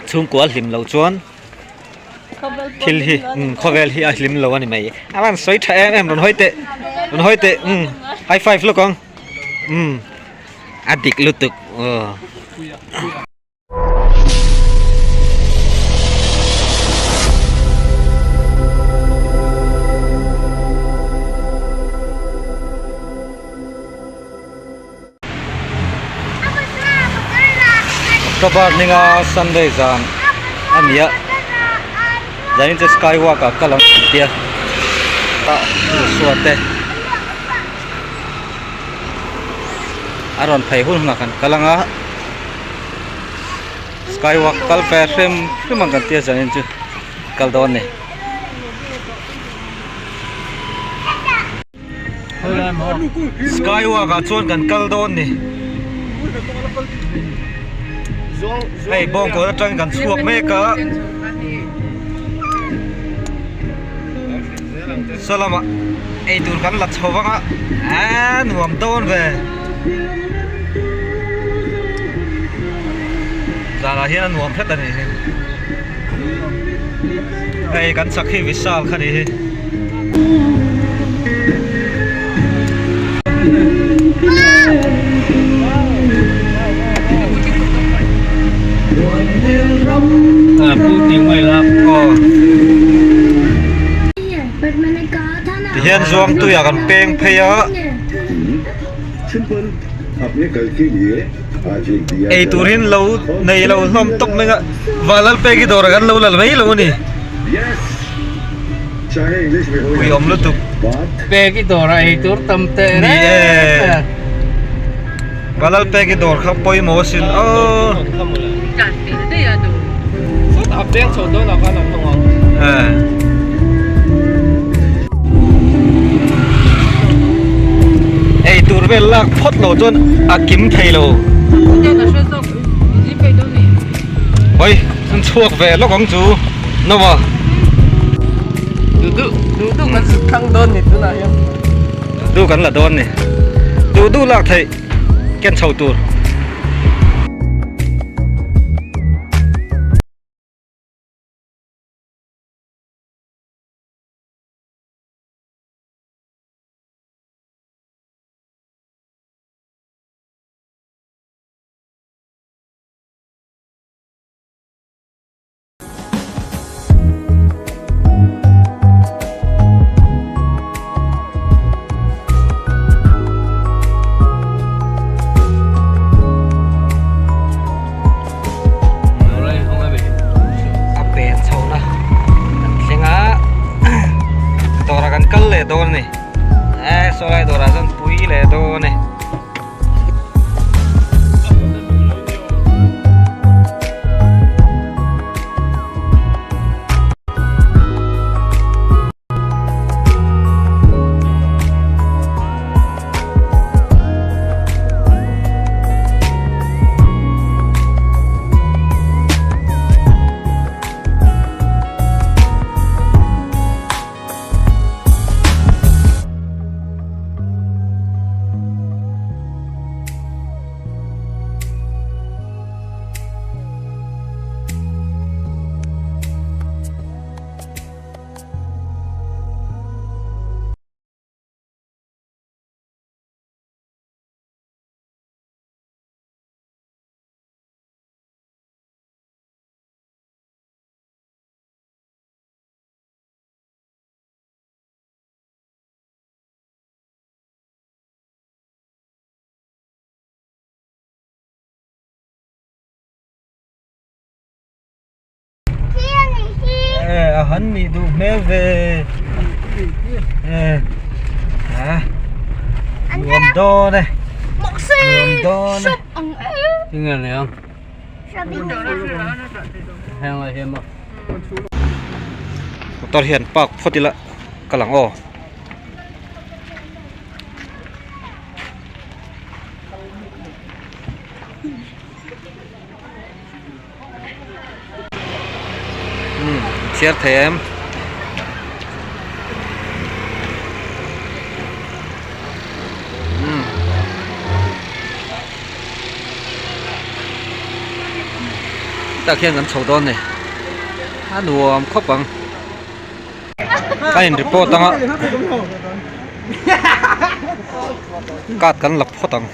Chhungkua hlim loh chuan thil hi khawvel hi a hlim lo a ni mai. A van sawi tha em em rawn hawi teh rawn hawi teh umm high five lawk ang umm a dik lutuk aw. October ninga Sunday zan a ni a zanin chu skywalk ah kal ang an tia tah Joshua te a rawn phei hun hunah kan kal ang a skywalk kal ve hrim hrim ang kan tia zanin chu kal dawn a ni. Skywalk ah chuan kan kal dawn ni hei bawngkawn atangin kan chhuak mek a saw lamah eitur kan la chho vang a aaa nuam dawn ve zanah hian a nuam hret a ni hi hei kan chak hi Vishal kha ni hi. Tihian Zuangtuiah kan peng phei a. Ei turin lo nei lo hlawm tawp mai a Vanlalpeki dawrah kan lo lal mai lo a ni. Ui awm lutuk. Peki dawrah ei tur tam teh reng. Ni e. Vanlalpeki dawr kha pawimawh asin aw. Ei tur vel lak phawt lo chuan a kim thei lo. Oi, an chhuak ve lawk ang chu. Noah. Duh duh duh kan thlang dawn ni tunah hian. Duh kan la dawn ni. Duh duh lak theih ken chho tur. A pen chho na kan thleng a dawrah kan kal leh dawn a ni e saw lai dawrah chuan pui leh dawn a ni. A han nih duh hmel ve e nuam dawn e nuam dawn e Tinge ni ang heng lai hian maw motor hian park phawt ila ka lang aw. Chhiar thei em? Tah khian kan chho dawn ni a nuam khawp ang a in report anga card kan la phawt ang.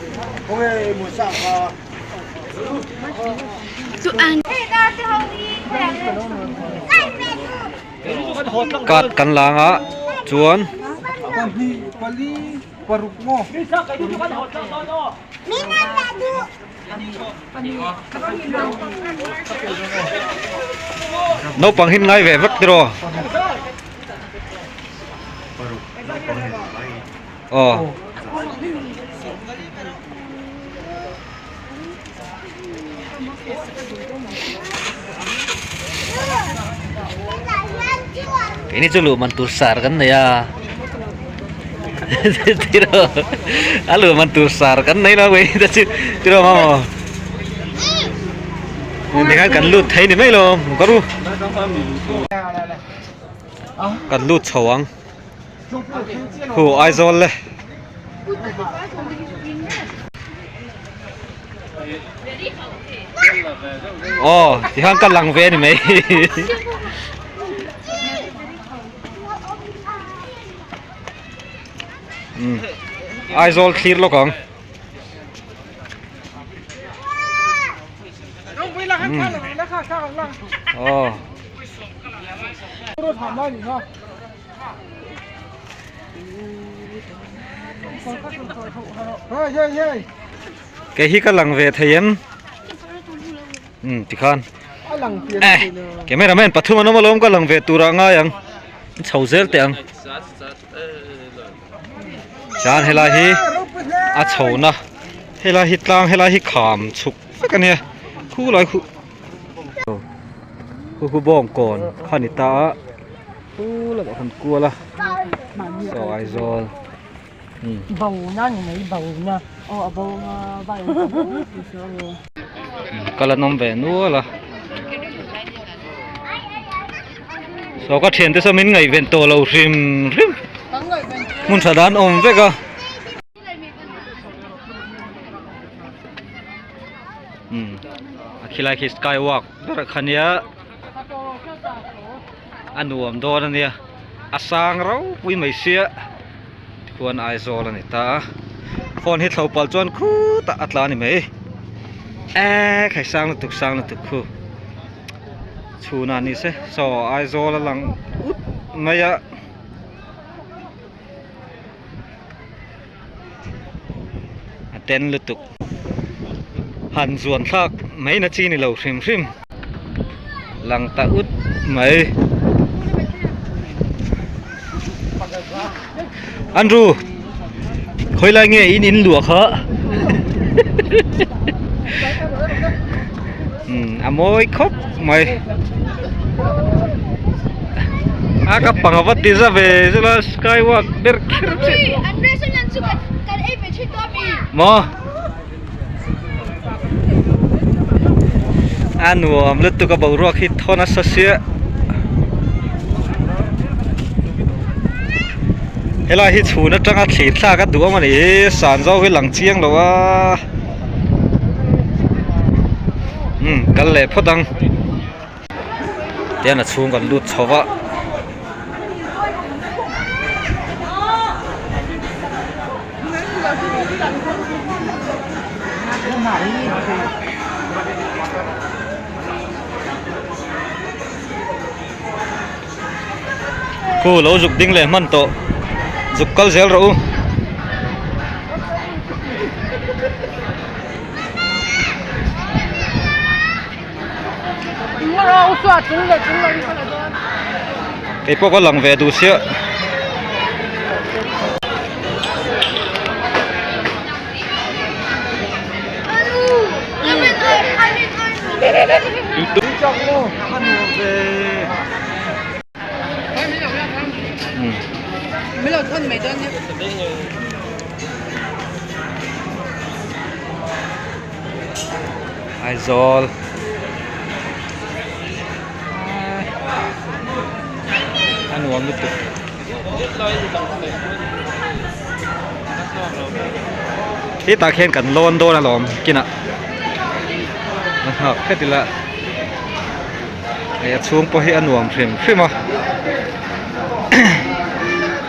Card kan la anga chuan. Naupang hi ngai ve vek tiraw? Aw. Keini chu luh man tur sar kan nei a tiraw a luh man tur sar kan nei lo keini te chu tiraw maw tikhan kan lut thei ni mai lo ka ru kan lut chho ang khu Aizawl le. Aw tikhan ka lang ve a ni mai umm Aizawl thlir lawk ang umm aw. Kei hi ka lang ve thei em umm tikhan eh camera man pathum an awm alawm ka lang ve turah ngai ang chho zel teh ang chuan helai hi a chhona helai hi tlang helai hi kham chhuk vek ania khulai khu Khu khu bawng kawn kha ni ta a khu lamah khan kual a saw Aizawl kal an awm ve nual a saw ka thiante saw min ngaihven tawh lo hrim hrim hmun tha dan awm vek a. Umm a khilai khi sky walk ber kha nia a nuam dawn a nia a sang ropui mai sia tikhuan Aizawl a ni ta a phone hi thlo palh chuan khutah a tla a ni mai eee khai sang lutuk sang lutuk khu chhunah ni se saw Aizawl a lang ut mai a. A ten lutuk han zuan thlak mai na chi ni lo hrim hrim lang ta ut mai Andrew khawi lai nge in in luah kha umm a mawi khawp mai a ka panga va ti za ve zela sky walk ber kher che maw a nuam lutuk a boruak hi thaw nasa sia helai hi chhun atanga thlir thlak a duh awm a ni hi san zawk hi lang chiang lo a umm kal leh phawt ang tian a chhung kan lut chho va. Khu lo zuk ding leh hman tawh zuk kal zel rawh u. Kei pawh ka lang ve duh sia. Aizawl a nuam lutuk hetah khian kan lawn dawn alawm kinah a nghak hret ila. Hei a chhung pawh hi a nuam hrim hrim a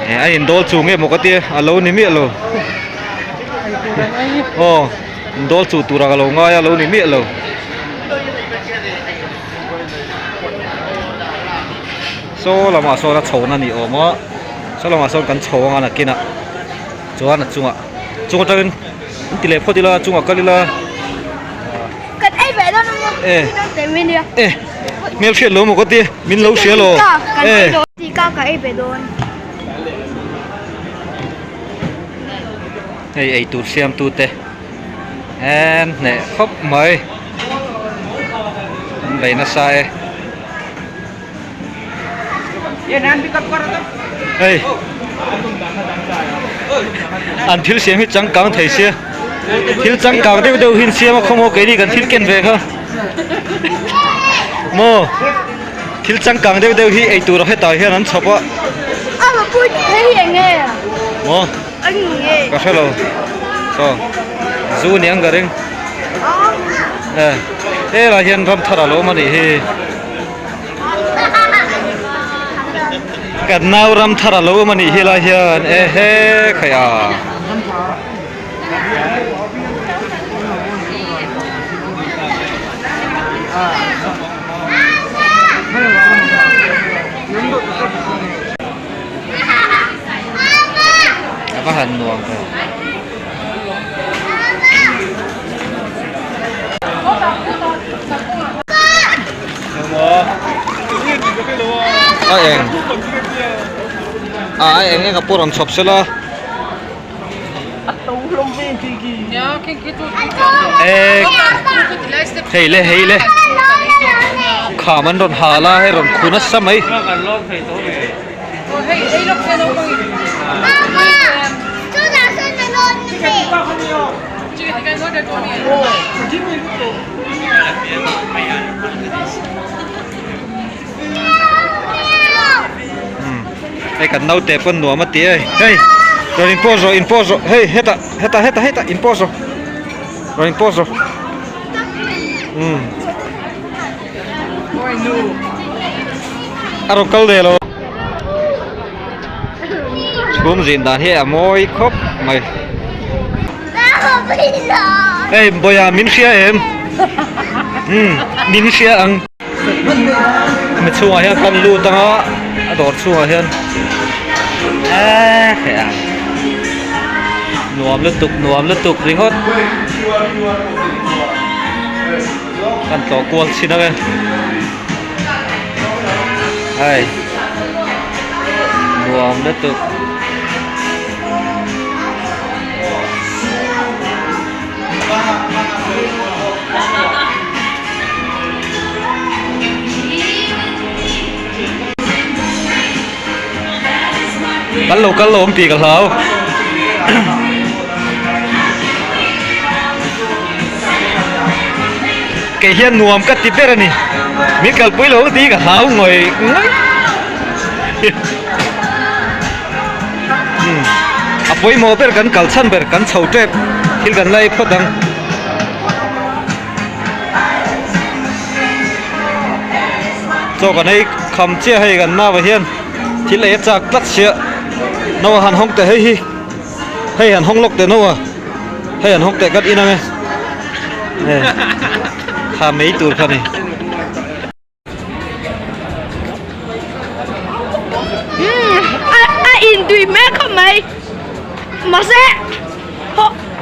eh a indawl chu nge maw ka tia a lo ni miah lo aw indawl chu tura ka lo ngai a lo ni miah lo. Saw lamah sawn a chho na ni awm a saw lamah sawn kan chho anga nakinah chuan a chungah chung atangin an ti leh phawt ila a chungah kal ila Kan ei ve dawn emaw e e hmel hriat lo maw ka ti min lo hria lo e Tika ka ei ve dawn. Hei eitur siam tu te en hneh khawp mai an bei nasa e. Hei an thil siam hi changkang thei sia thil changkang deuh deuh hi an siam a khawmaw keini kan thil ken ve kha maw thil changkang deuh deuh hi eitur a hetah hian an chhawp a maw ka hrelo saw zu niang ka ring e helai hian ram thar a lo awm a nih hi. Kan nau ram thar a lo awm a nih hi lai hian e he khaih a. A va han nuam ve. A eng a a eng eng a pawh rawn chhawp sela hei le hei le kham an rawn hal a hei rawn khu nasa mai. Hei kan naute pawn nuam a ti e hei rawn in pause rawh in pause rawh hei hetah hetah hetah hetah in pause rawh rawn in pause rawh umm a rawn kal ve lo chhum zin dan hi a mawi khawp mai hei bawia min hria em umm min hria ang mi chhungah hian kan lut anga a dawr chhungah hian eee heh a nuam lutuk nuam lutuk ringawt kan tlawh kual chhin ang e hei nuam lutuk. Kan lo kal lo awm tih ka hlau. Kei hian nuam ka ti ber a ni. Min kalpui lo ang tih ka hlau ngawih ngawih. A pawimawh ber kan kal chhan ber kan chho tep thil kan la ei phawt ang. Chaw kan ei kham chiah hei kan nau ah hian thil ei a chak tlat sia no a han hawng teh hei hi hei han hawng lawk teh no a hei han hawng teh kan in ang e kha mai tur kha ni. A intui mek khawp mai mahse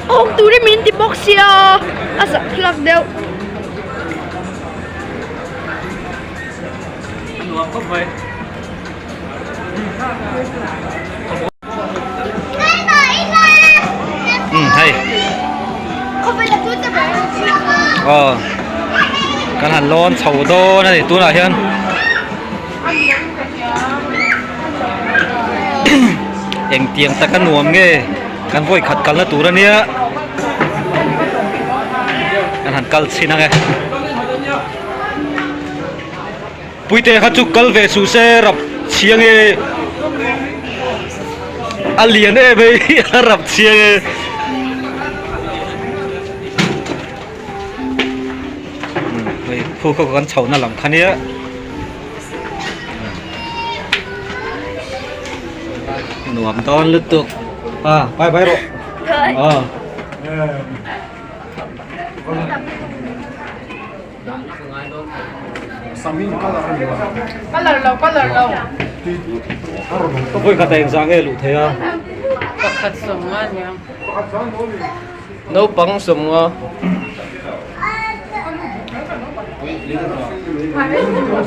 hawk turin min ti bawk sia a zah thlak deuh. Hei aw kan han lawn chho dawn a ni tunah hian engtiang taka nuam nge kan vawi khat kalna tur a nia kan han kal chhin ang e. Puite kha chu kal ve suh se rap chhiang e a lian em hei a rap chhiang e. Hei khu kha kan chhohna lam kha nia. Nuam dawn lutuk. A bye bye rawh. A. Colour lo colour lo. Vawi khat a engzah nge luh thei a? Pakhat 50 nia. Naupang 50.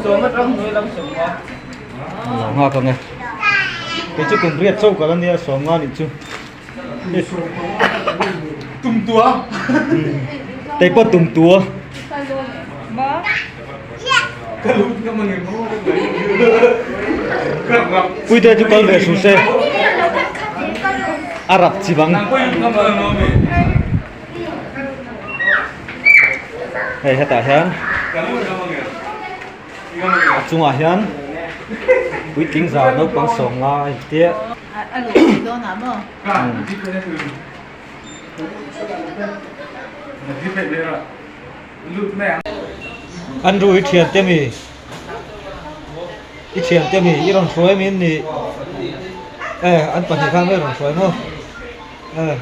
Sawm atang hnuai lam 50. Lo nghak ang e. Kei chu kum riat chauh kal ania 50 nih chu. Tum tua. Tei pawh tum tua. Puite chu kal ve suh se. A rap chi bang. Hei hetah hian a chungah hian puitling za naupang 50 a intia. Andrew i thian te mi i thian te mi i rawn hruai min ni e an pahnih khan i rawn hruai maw e.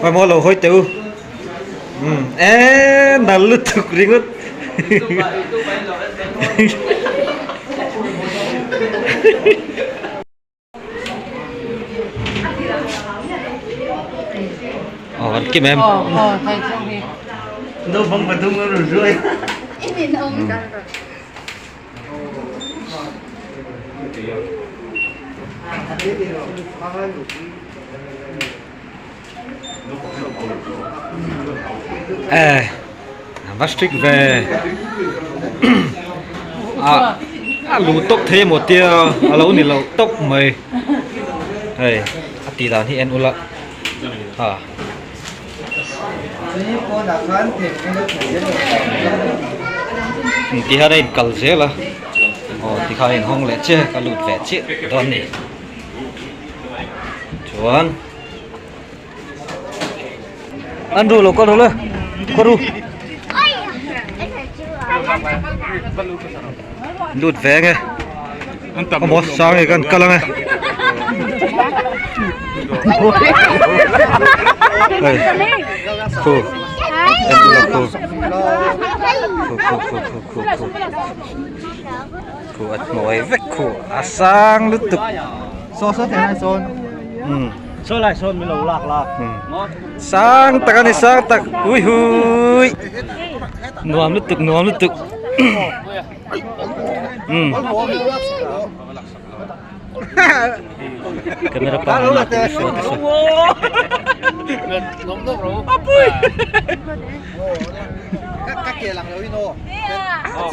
Hmai lo hawi teh u umm eee nal lutuk ringawt Aw an kim em. Eh va strict ve a a lu tawp thei emaw tia a lo ni loh tawp mai hei a tih dan hi en ula ha. Ti hian a inkal zel a aw tikhan a inhawng leh chiah a ka lut ve chiah dawn a ni chuan an ru lo kal ru le kal ru lut ve ang e amaw sang e kan kal ang e hei khu en ula khu khu khu khu khu khu khu khu a hnuai vek khu a sang lutuk umm sang tak a ni sang tak ui hui nuam lutuk nuam lutuk umm camera pa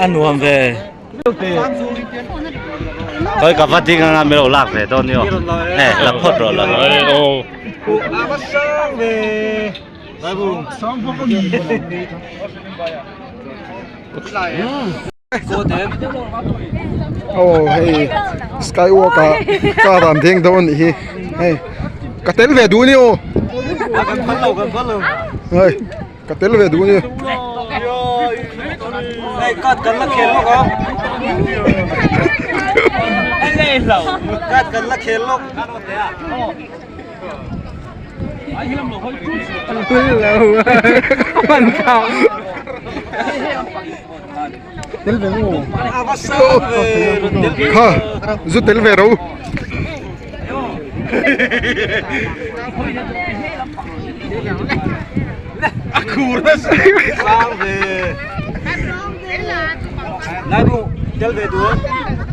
a nuam ve. Koi ka va ding anga mi lo lak ve dawn ni aw. Eh, la phawt rawh la. Aw hei skywalk ah car an ding dawn anih hi hei ka tel ve duh a ni aw hei ka tel ve duh a ni. Tel ve maw? Kha zu tel ve ro.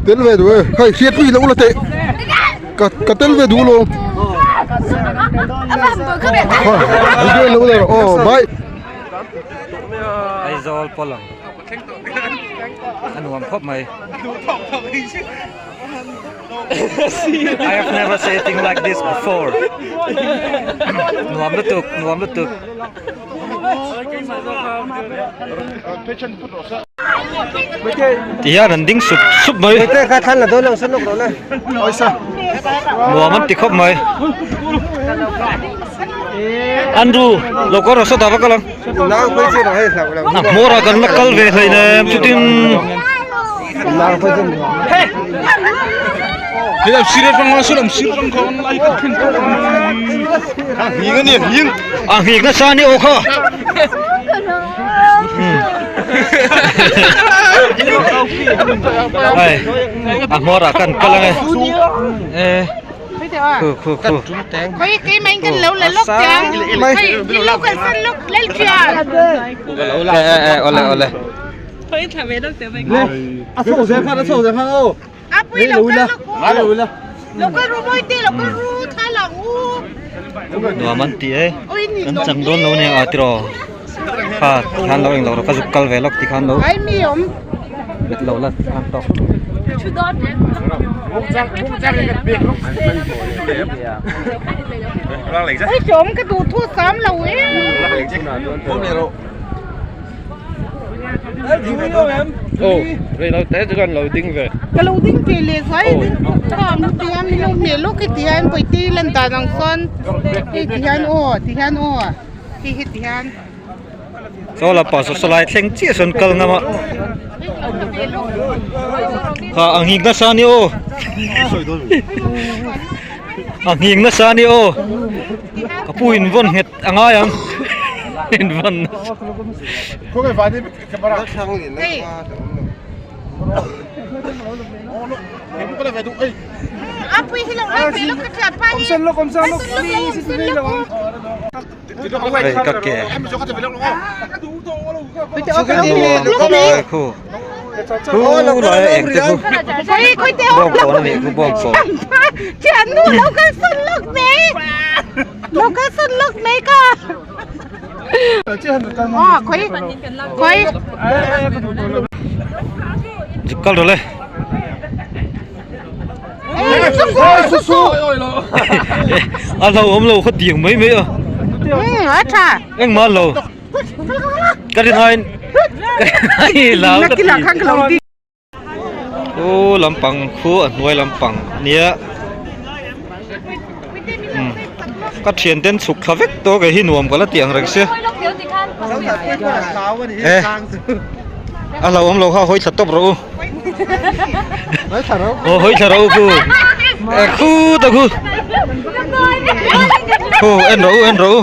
Tel ve duh e. Khai hriat pui lo la teh. Ka ka tel ve duh lo. Kha video lo la rawh aw bye. Aizawl pawh lang a nuam khawp mai I have never seen anything like this before nuam lutuk nuam lutuk ti hian an ding sup sup mai nuam an ti khawp mai Andrew lo kawr rawh sawtah va kal ang a hmawrah kan la kal ve hleinem chutin. A nghik nasa a ni aw kha. Hei a hmawr ah kan kal ange e khu khu khu e e ole ole Nuam an ti e kan chang dawn lo nia a tiraw kha tikhan lo englo rawh ka zuk kal ve lawk tikhan lo bet lo la tikhan tawk. Ka lo ding ve leh zai ding kham ti hian min lo hmel lawk hi ti hian pawihte lan dan ang chuan hei ti hian aw ti hian aw hei hi ti hian. Chaw la pa saw sawlai thleng chiah sawn kal ngam a ha a nghing nasa a ni aw a nghing nasa a ni aw ka pu in vawn nghet a ngai ang in vawn nasa. Hei ka ke khu khu lai a eng te khu bawng pawn a nih khu bawng pawn. Zuk kal rawh le. A hlo awm lo khaw tiang mai mai a. Engmah a hlo. Ka rin aiin ka rin aiin lau ka ti. Khu lampang khu a hnuai lampang a nia umm ka thian ten chhuk thla vek tawh kei hi nuam ka la tih ang reng sia e a hlauhawm lo kha hawi thla tawp rawh u aw hawi thla rawh u khu e khu ta khu khu en rawh u en rawh u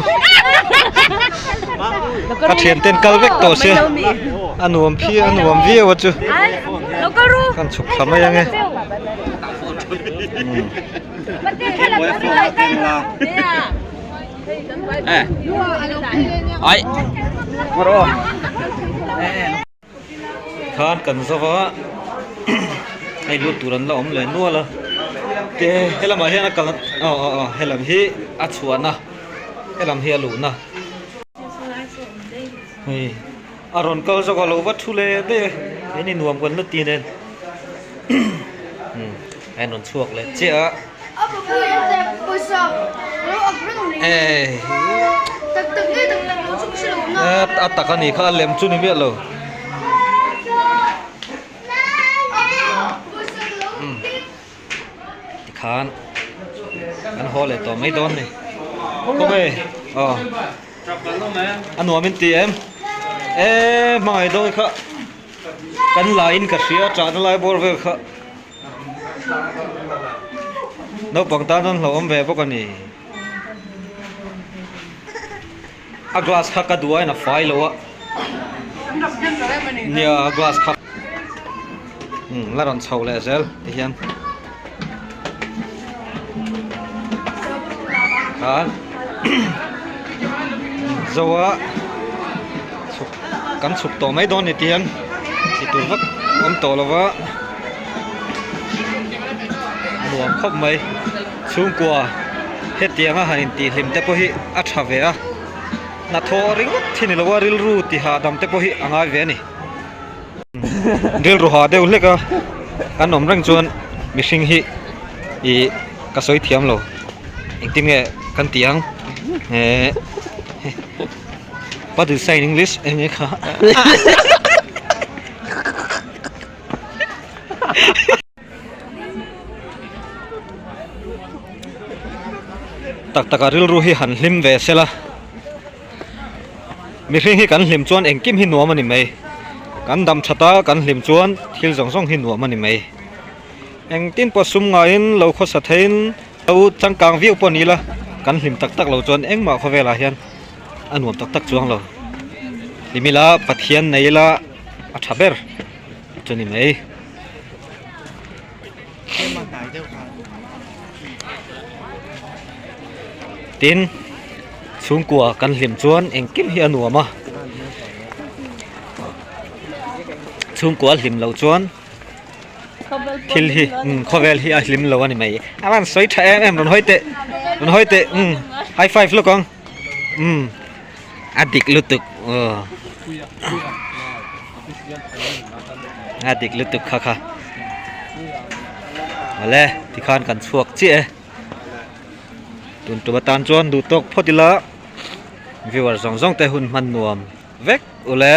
ka thian ten kal vek tawh sia. A nuam phi a nuam viau a chu kan chhuk thla mai ange khan kan zo va hei lut tur an la awm leh nual a te helamah hian a kal aw aw aw helam hi a chhuahna helam hi a luhna. Hei a rawn kal zawk a lo va thu leh daih a he ni nuam kan la ti nen umm a in rawn chhuak leh chiah a eh a tak a nih kha a lem chu ni miah lo umm tikhan an haw leh tawh mai dawn a ni kawng e aw. A nuam in ti em? Eee hmangaih dawn kha kan la in ka hria chahna lai bawr vel kha naupang tan an hlauhawm ve bawk a ni. A glass kha ka duh a in a fai lo a nia a glass kha umm la rawn chho leh zel ti hian khan zo a chhuk kan chhuk tawh mai dawn ni ti hian ti tur vak awm tawh lo va nuam khawp mai chhungkua hetianga han intihhlim te pawh hi a tha ve a hnathawh ringawt hi ni lo a rilru ti hahdam te pawh hi a ngai ve a ni. Rilru ha deuh hlek a kan awm reng chuan mihring hi ih ka sawi thiam lo engtin nge kan tih ang eh what do you say in english eng nge kha tak tak a rilru hi han hlim ve sela. Mihring hi kan hlim chuan engkim hi nuam a ni mai. Kan dam that a kan hlim chuan thil zawng zawng hi nuam a ni mai. Engtin pawh sum ngaiin lo khawsa theiin lo changkang viau pawh ni ila kan hlim tak tak lo chuan engmah khawvelah hian a nuam tak tak chuang lo. Hlim ila Pathian nei ila a tha ber chu ni mai. Tin, chhungkua kan hlim chuan engkim hi a nuam a, chhungkua hlim loh chuan thil hi umm khawvel hi a hlim lo a ni mai. A van sawi tha em em rawn hawi teh rawn hawi teh umm high five lawk ang umm a dik lutuk aw a dik lutuk kha kha awle tikhan kan chhuak chiah e tun tum atan chuan duh tawk phawt ila viewer zawng zawng te hun hman nuam vek ule.